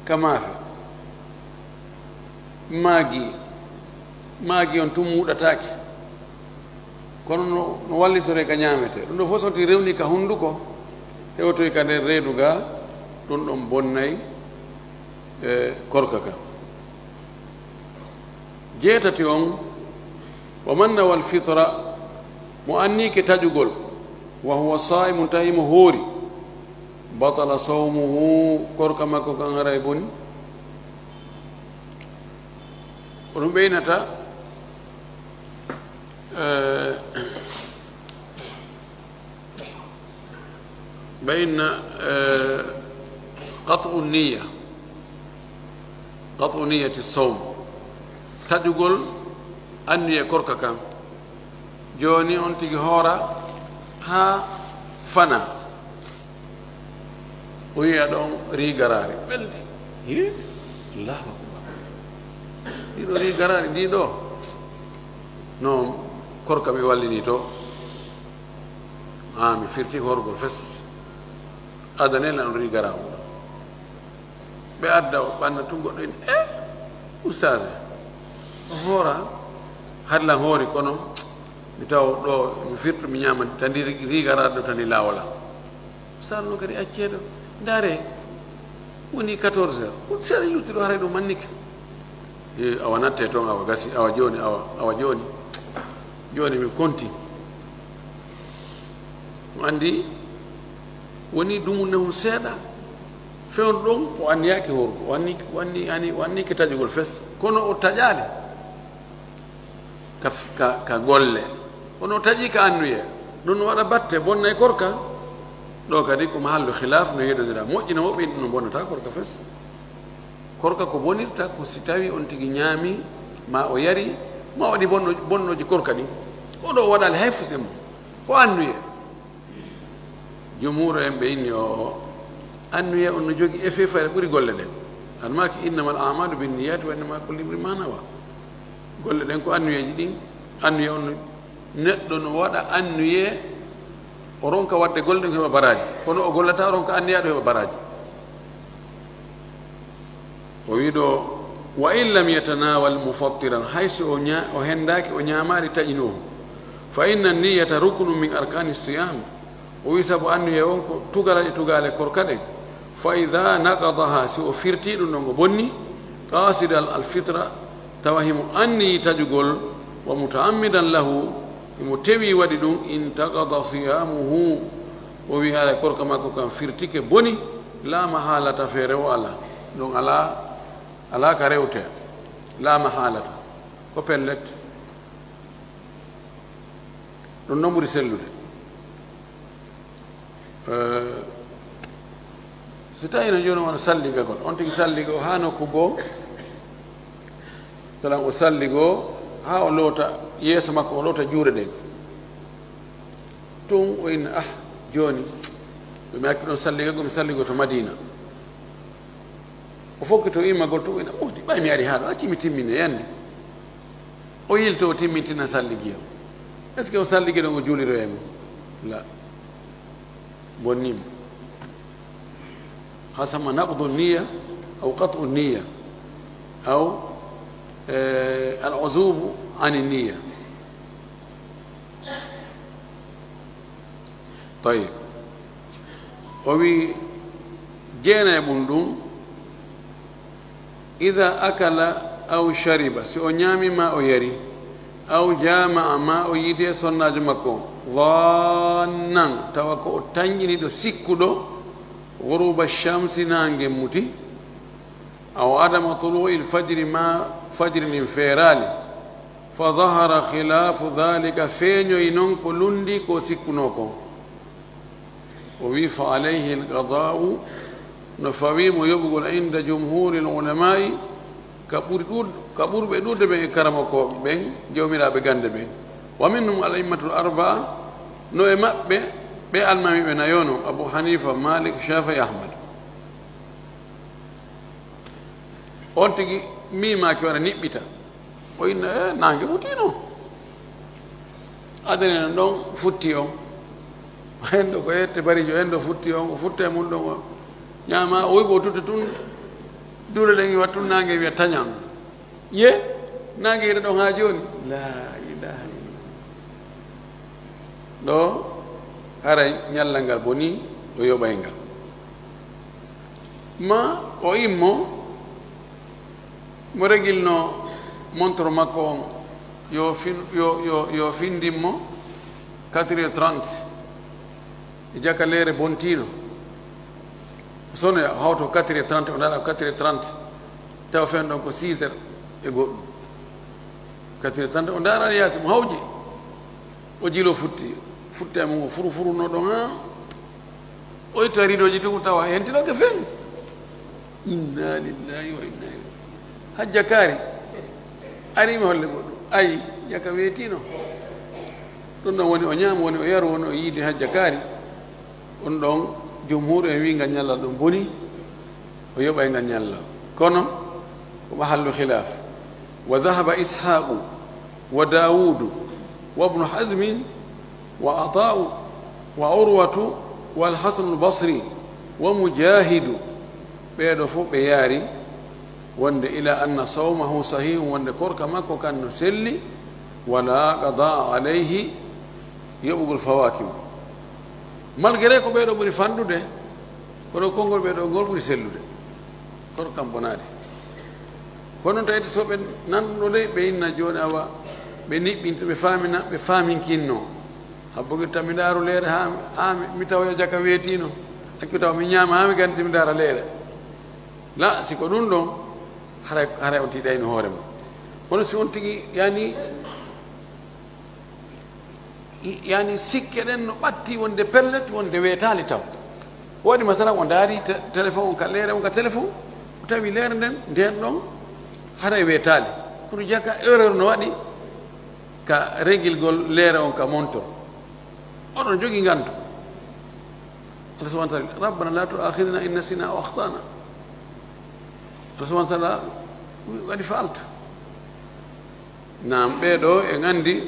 ka maafe. Maagi, maagi on tun muuɗataake. Kono no, no wallitore ka ñaametee. Ɗum ɗo fof so ti rewni ka hunnduko, hewtoy ka nder reedu ga, ɗum ɗon bonnay, e, korka ka. Jeetati on, wa man nawal fitra, mo anniike taƴugol, wa huwa saa'imun, tawi mo hoori, batala sawmuhu, korka makko kan haray boni. Ko ɗum ɓeynata, eh, ɓeyna, eh, qat'u niyya, qat'u niyyati sawm, taƴugol anniye korka kan. Jooni on tigi hoora haa fana. O yiya ɗon rigaraari ɓelndi. Hi? Allahu akbar. Ndi ɗo rigaraari, ndi ɗo. Non, korka mi wallini to. Ah, mi firti horgol fes. Adanee lan on rigaraamu ɗo. Ɓe adda o ɓanna tun goɗɗo ina, "Eh, ustaase, o hoora, hari lan hoori kono, mi tawa ɗo, mi firtu, mi ñaama, tan ndi ri-, rigaraaɗo tan ndi laawola." Ustaase no kadi acceeɗo, ndaare, woni quatorze heures. Ko sera lutti ɗo, haray ɗo mannike. Eh, awa natte toon, awa gasi, awa jooni, awa, awa jooni. Jooni mi konti. Mo anndi woni dumunna hum seeɗa. Fewndo ɗon o anniyaaki horgo, o anni, o anni, ani, o anniike taƴugol fes. Kono o taƴaali ka, ka, ka golle. Kono o taƴi ka annuye. Ɗum no waɗa batte, bonna e korka. Ɗo kadi ko mahallu khilaaf no yeɗodira. Moƴƴina mo ɓeyɗi no bonnata korka fes. Korka ko bonirta ko si tawi on tigi ñaami, ma o yari, ma o waɗi bonno-, bonnooji korka ɗin. Oɗo o waɗaali hay fuse mum. Ko annuye. Jumhuur en ɓe inni o, o annuye on no jogi effet fayre ɓuri golle ɗen. An maaki, "Innamal a'malu binniyati wa innama kulli imri'in ma nawa." Golle ɗen ko annuyeeji ɗin, annuye on no Neɗɗo no waɗa annuye, o ronka waɗde golle ɗen, ko heɓa baraaji. Kono o gollata, o ronka anniya ɗo heɓa baraaji. O wi ɗo, "Wa in lam yatanawal mufattiran", hay si o ña-, o hendaaki, o ñaamaali taƴinoohu. "Fa inna niyata ruknun min arkani siyam." O wi sabu annuye on ko tugalal e tugaale korka ɗen. "Fa idha naqadaha", si o firti ɗum ɗon o bonni, "qasidan al fitra", tawa himo anniyi taƴugol, "wa mutaammidan lahu", himo tewi waɗi ɗum, "intaqada siyamuhu", o wi haray korka makko kan firtike, boni, "la mahalata", feere o ala, ɗum ala, ala ka rewte, "la mahalata", ko pellet, ɗum ɗon ɓuri sellude. Eh, so tawi no jooni wano salligagol, on tigi salligo haa nokku goo, salam o salligo haa o loota yeeso makko, o loota juuɗe ɗen. Tun o inna, "Ah, jooni, ɗo mi acci ɗon salligagol, mi salligo to Madina." O fokkito immagol tun, o inna, "Oh, di ɓay mi ari haa ɗo, acci mi timmine, yandi." O yilto, o timmintina salligi o. Est-ce que o salligi ɗon o juuliroyay mo? La. Bonnimo. Hasama naqdu niyya, aw qat'u niyya, aw, eh, al uzubu ani niyya. Tayyib. O wi, jeenay mum ɗum, "Ida akala aw shariba", si o ñaami ma o yari, "aw jamaa", ma o yiidi e sonnaajo makko, "dhannan", tawa ko o tanƴiniiɗo sikkuɗo, غروب الشمس, naange muti, أو عدم طلوع الفجر, ma fajiri ndin feeraali, فظهر خلاف ذلك, feeñoyi non ko lunndii ko sikkunoo kon. O wi'i, فعليه القضاء, no fawii mo yoɓugol, عند جمهور العلماء, ka ɓuri ɗuuɗ-, ka ɓurɓe ɗuuɗde ɓen e karamokooɓe ɓen, jawmiraaɓe gannde ɓen. ومنهم الأئمة الأربعة, no e maɓɓe ɓee almaamiiɓe nayo non, Abu Hanifa, Malik, Shafi'i, Ahmad. On tigi miimaaki wara niɓɓita. O inna, "E, naange mutiino." Adani non ɗon futti on. Hendo ko yette barijo, hendo futti on, o futta e mun ɗon o ñaama, o wi'i o tutta tun, duule ɗen iwa tun naange wi'a tañan. Ye, naange ina ɗon haa jooni. La ilaha illallah. Ɗo, haray ñallal ngal bonii, o yoɓay ngal. Ma o immo, mo regilno montre makko on, yo fin-, yo, yo, yo findin mo quatre heures trente. E jaka leere bontiino. Sono ya hawto quatre heures trente, o ndaara quatre heures trente. Tawa fen ɗon ko six heures e goɗɗum. Quatre heures trente, o ndaara yaasi, mo hawji. O jilo futti. Futti e mum, o furu furu no ɗon, ha? O itta ridoji tun, tawa hentinoke fen. Inna lillahi wa inna ilayhi. Hajja kaari. Ari mi holle goɗɗum. Ayi, jaka weetino. Ɗum ɗon woni o ñaama, woni o yaru, woni o yiide hajja kaari. Ɗum ɗon jumhuur en wii ngal ñallal ɗum boni. O yoɓay ngal ñallal. Kono, ko mahallu khilaaf. Wa dhahaba Ishaqu wa Dawudu wa Ibnu Hazmin wa Ata'u wa Urwatu wal Hasanul Basri wa Mujahidu. Ɓeeɗo fof ɓe yaari wonde ila anna sawmahu sahihun, wonde korka makko kan no selli, wala qadaa alayhi, yoɓugol fawaaki mo. Malgré ko ɓeeɗo ɓuri fanɗude, kono konngol ɓeeɗo ngol ɓuri sellude. Korka kan bonaade. Kono tawete so ɓe nanɗo de, ɓe inna jooni awa, ɓe niɓɓinta, ɓe faamina, ɓe faaminkinno. Habbo ki tan mi ndaaru leere haa, haa mi, mi tawoya jaka weetiino. Accu taw mi ñaama haa mi gandi si mi ndaara leere. La, si ko ɗum ɗon, haray, haray on tiiɗayno hoore mum. Kono si on tigi, yani, yani sikke ɗen no ɓatti wonde pellet, wonde weetaali taw. Waɗi masala o ndaari te-, téléphone on ka leere, on ka téléphone, o tawi leere nden, nden ɗon, haray weetaali. Pour jaka erreur no waɗi ka regilgol leere on ka montor. Oɗon jogi nganto. Allah subhanahu wa ta'ala, "Rabbana la tu'akhidhna in nasina aw akhtana." Allah subhanahu wa ta'ala waɗi faalta. Naam, ɓee ɗoo en anndi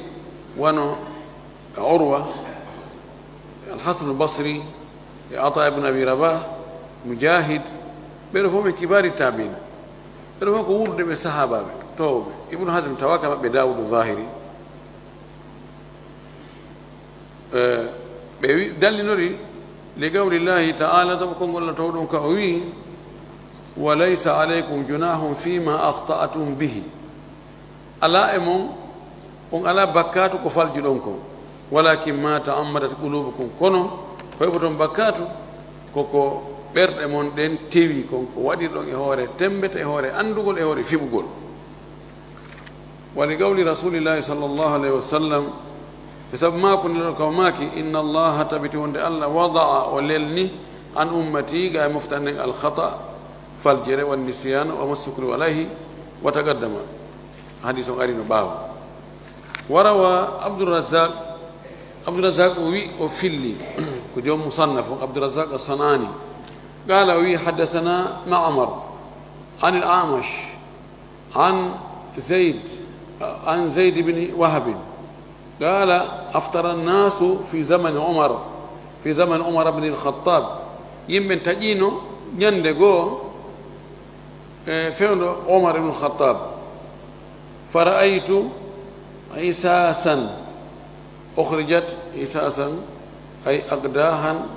wano Urwa, Al-Hasan Al-Basri, e Ata ibn Abi Rabah, Mujahid, ɓee ɗoo fof ɓe kibaari taabiina. Ɓee ɗoo fof ko wuurduɓe sahaabaaɓe, toowɓe. Ibnu Hazm tawaaka maɓɓe Daawudu Zahiri. E, ɓe wi-, dallinori, "Li qawlillahi ta'ala", sabu konngol Allah towɗon ka o wi, "Wa laysa alaykum junahun fima akhta'tum bihi." Alaa e mon, on alaa bakkaatu ko faljuɗon kon. "Walakin ma ta'ammadat qulubukum", kono ko heɓoton bakkaatu, ko ko ɓerɗe mon ɗen tewi kon, ko waɗirɗon e hoore temmbete, e hoore anndugol, e hoore fiɓugol. Wa li qawli Rasulillahi sallallahu alayhi wa sallam, e sabu maaku Nelaaɗo ka o maaki, "Inna Allaha", tabiti wonde Allah, "wada'a", o lelni, "an ummati", ga e moftal nden, "al khata", faljere, "wan nisyana, wa massukrihu alayhi", wa taqaddama. Hadis on ari no ɓaawo. Wa rawa Abdurrazzaq, Abdurrazzaq o wi, o filli, ko joom Musannaf on, Abdurrazzaq As-San'ani. Qala, o wi, "Haddathana Ma'mar, anil A'mash, an Zayd, an Zayd ibn Wahb, qala, aftara an-nasu fi zamani Umar, fi zamani Umar ibn al-Khattab." Yimɓe taƴiino ñande goo e fewndo Umar ibn al-Khattab. Fa ra'aytu isasan ukhrijat, isasan, ay aqdahan,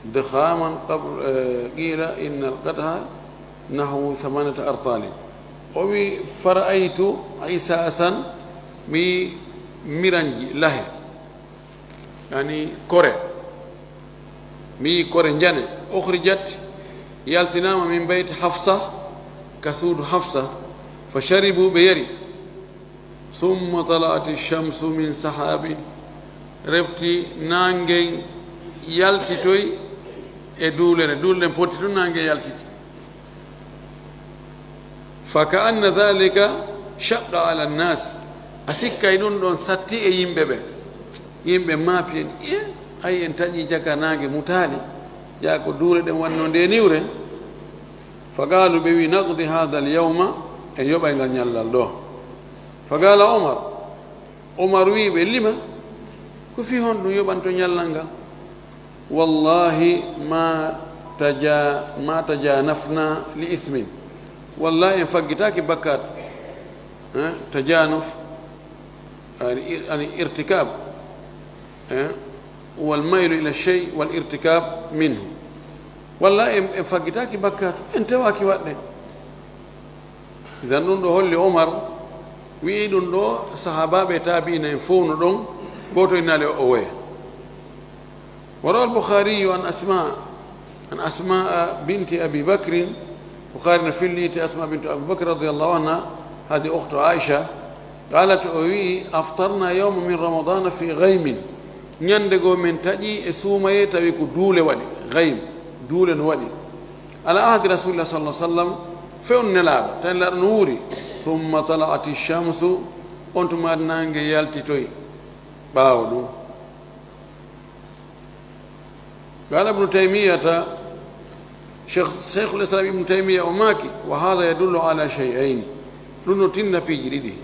dikhaman, qab-, eh, qila inna al-qadha nahwu thamanata artalin. O wi, "Fara'aytu isasan", mi miranji lahe, yani kore. Mi yii kore njane, ukhrijat, yaltinaama min bayti Hafsa, ka suudu Hafsa, fa sharibu, ɓe yari. Summa tala'ati shamsu min sahabin, refti naange yaltitoy e duulere, duule ɗen potti tun naange yaltiti. Fa ka anna dhalika shaqqa ala nnas, a sikkay ɗun ɗon satti e yimɓe ɓen. Yimɓe maapi en, e, ay en taƴi jaka naange mutaali, jaa ko duule ɗen wanno nde niwre. Fa qaalu, ɓe wi, naqdi hadha al yawma, en yoɓay ngal ñallal ɗo. Fa qaala Umar, Umar wi ɓe, lima? Ko fii honɗun yoɓanto ñallal ngal? Wallahi ma taja-, ma tajanafna li ismin. Wallahi en faggitaaki bakkaatu. Eh, tajanuf, ani, ani irtikab. Eh, wal maylu ila shay wal irtikab minhu. Wallahi en, en faggitaaki bakkaatu, en tewaaki waɗde. Idan ɗun ɗo holli Umar wi'i ɗun ɗo sahaabaaɓe e taabi'ina en fow no ɗon, gooto innaali o owoye. Wa rawa al-Bukhariyu an Asma, an Asma binti Abi Bakrin, Bukhari no filliti Asma bintu Abi Bakr radiyallahu anha, hadi ukhtu Aisha, qalat, o wi'i, aftarna yawma min Ramadana fi ghaymin, ñande goo men taƴi e suumaye tawi ko duule waɗi, ghaym, duule no waɗi. Ala ahdi Rasulillah sallallahu alaihi wasallam, fewndo Nelaaɗo, tawi Nelaaɗo no wuuri. Summa tala'ati shamsu, on tuma naange yaltitoy. Ɓaawo ɗun, qala Ibnu Taymiyata, Cheikh, Cheikhul Islam Ibnu Taymiya o maaki, wa hadha yadullu ala shay'ayn, ɗun no tinna piiji ɗiɗi.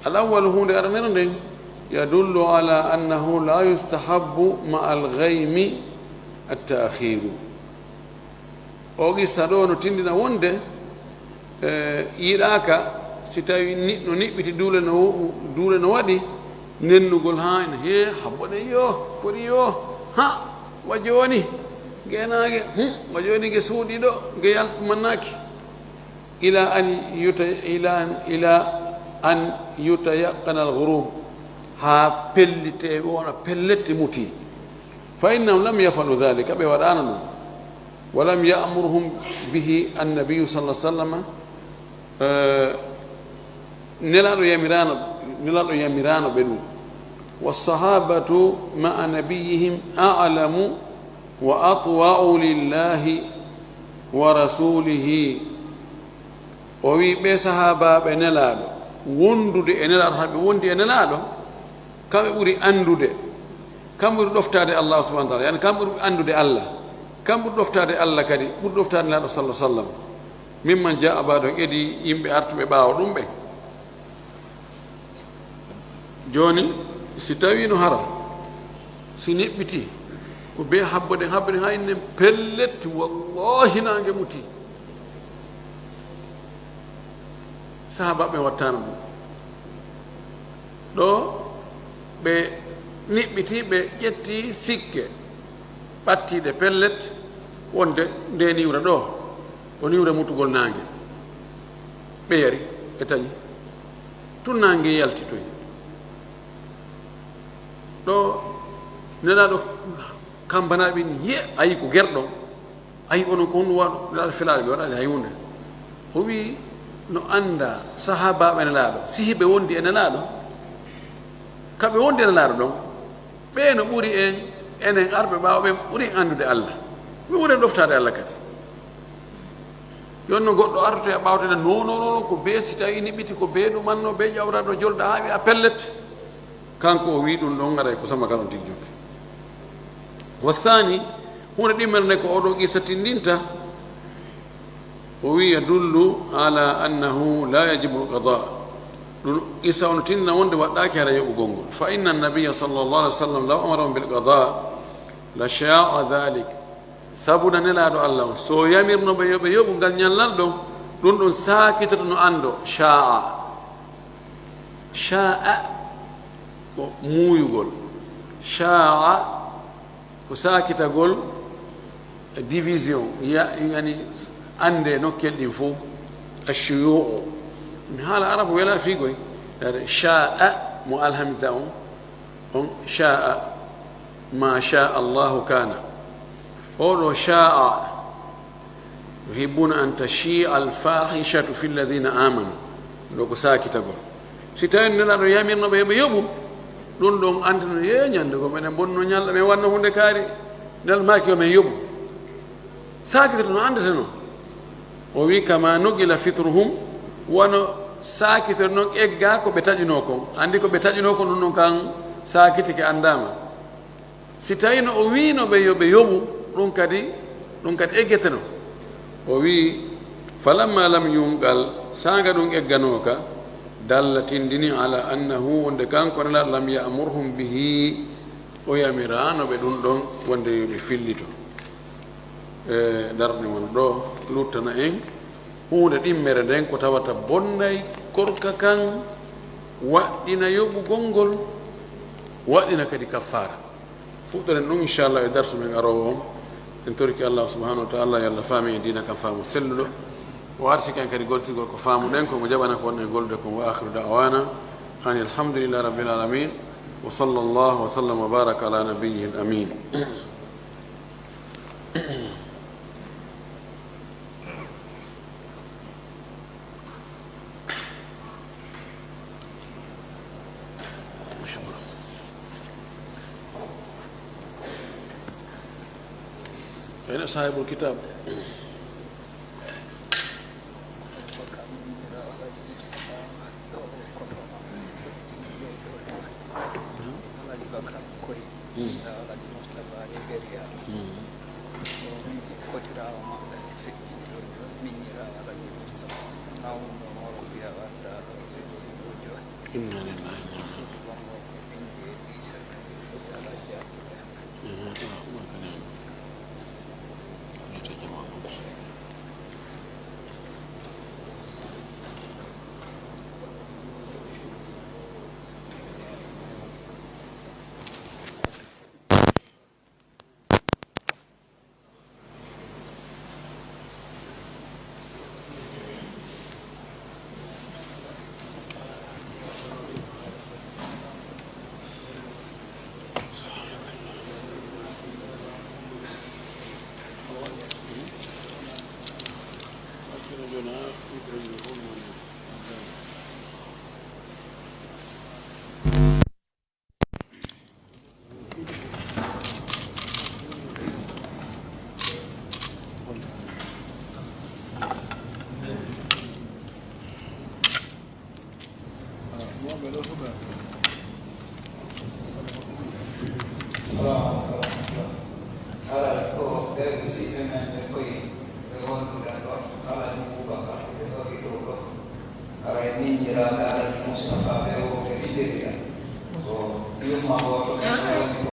Al awwalu, huunde aranere nden, yadullu ala annahu la yustahabbu ma al ghaymi at ta'khiru. O qissa ɗo no tindina wonde, e, yiɗaaka si tawi ni-, no niɓɓiti duule no, duule no waɗi, nennugol haa ene, hee, habbo ɗen yo, poti yo, ha, wa jooni, nge naange, hmm, wa jooni nge suuɗi ɗo, nge yal-, mannaaki. Ila an yuta-, ila an, ila an yutayaqqana al-ghurub, haa pellite, wona pellet muti. Fa innahum lam yafalu dhalika, ɓe waɗaano ɗun. Wa lam ya'murhum bihi an-nabiyyu sallallahu alaihi wasallam, eh, Nelaaɗo yamiraano, Nelaaɗo yamiraano ɓe ɗun. Was-sahabatu ma'a nabiyyihim a'lamu wa atwa'u lillahi wa rasulihi. O wi'i ɓee sahaabaaɓe Nelaaɗo, wondude e Nelaaɗo, haa ɓe wondi e Nelaaɗo, kamɓe ɓuri anndude, kamɓe ɓuri ɗoftaade Allah subhanahu wa ta'ala, yani kamɓe ɓuri anndude Allah, kamɓe ɓuri ɗoftaade Allah kadi, ɓuri ɗoftaade Nelaaɗo sallallahu alaihi wasallam. Mimman jaa'a ba'dahum, e ɗi yimɓe artuɓe ɓaawo ɗun ɓen. Jooni, si tawii no hara, si niɓɓitii, ko bee habbo ɗen, habbo ɗen haa innen pellet, wallahi naange mutii. Sahaabaaɓe wattaano ɗun. Ɗo ɓe niɓɓitii, ɓe ƴettii sikke ɓattiiɗe pellet, wonde nde niwre ɗo, o niwre mutugol naange. Ɓe yari, ɓe taƴi. Tun naange yaltitoyi. Ɗo Nelaaɗo kambanaaɓe ni, ye, ayi ko gerɗo. Ayi, onon ko honɗun waɗo? Nelaaɗo felaali, mi waɗaali hay huunde. O wi'i, no annda sahaabaaɓe Nelaaɗo, si hiɓe wondi e Nelaaɗo, ka ɓe wondi e Nelaaɗo ɗon, ɓee no ɓuri en, enen arɓe ɓaawo ɓen, ɓuri en anndude Allah. Ɓe ɓuri en ɗoftaade Allah kadi. Jooni no goɗɗo artoto e ɓaawto ene, no, no, no, no, ko bee si tawii niɓɓiti, ko bee ɗumanno, bee ƴawraɗo jolda haa wi'a pellet. Kanko o wi'i ɗun ɗon haray ko sama kan on tigi jokki. Wa thani, huunde ɗimmere nde ko oo ɗoo qissa tindinta, o wi'i yadullu ala annahu la yajibu al-qada. Ɗun qissa on tindina wonde waɗɗaaki haray yoɓugol ngol. Fa inna an-nabiyya sallallahu alaihi wasallam law amarahum bil qada la sha'a dhalik. Sabu na Nelaaɗo Allah on, so yamirno ɓe yo ɓe yoɓu ngal ñallal ɗon, ɗun ɗon saakitoto no anndo, sha'a. Sha'a ko muuyugol. Sha'a ko saakitagol, division, ya-, yani annde nokkel ɗin fow, ashuyu'u. Mi haala arabu wela fiigoy. Sha'a mo alhamza on, on sha'a, ma sha Allahu kana. Oɗo sha'a yuhibbuna an tashia al fahishatu fi alladhina amanu. Ɗo ko sakitagol. Si tawi Nelaaɗo yamirno ɓe yo ɓe yoɓu, ɗum ɗon andino ye ñande ko meɗen bonno ñalɗa, men wanno hunde kaari. Nel maaki yo men yoɓu. Sakitoto no andeteno. O wi, "Kama nuqila fitruhum," wano sakitoto non egga ko ɓe taƴuno kon. Andi ko ɓe taƴuno kon ɗum ɗon kan sakitike andama. Si tawino o wiino ɓe yo ɓe yoɓu, ɗum kadi, ɗum kadi eggeteno. O wi, "Falamma lam yunqal," saanga ɗum egganooka, dalla tindini ala annahu, wonde kanko Nelaaɗo lam ya'murhum bihi, o yamiraano ɓe ɗum ɗon, wonde yo ɓe fillito. E darnde won ɗo, luttana en huunde ɗimmere nden ko tawata bonnay korka kan, waɗɗina yoɓugol ngol, waɗɗina kadi kaffaara. Fuɗɗoren ɗum, inchallah, e darsu men aroowo on. En toriki Allah subhanahu wa ta'ala, yo Allah faami en diina kan faamu selluɗo. O arsi kan kadi goltigol ko faamuɗen, ko mo jaɓana ko wonɗen gollude kon. Wa akhiru da'wana anil hamdulillahi rabbil alamin. Wa sallallahu wa sallam wa baraka ala nabiyyil amin. Ayna sahibul kitab? Inna lillahi wa inna ilaihi raji'un. Salamu aleykum wa rahmatullah. Haray ko ɓe musidɓe men ɓe koye ɓe wonduɗen ɗo, Alhaji Boubacar ɓe ɗo e dow ɗo. Haray miñiraaɓe Alhaji Moustapha ɓe o ɓe fillirira. Ko yumma gooto ɓe ɗo woni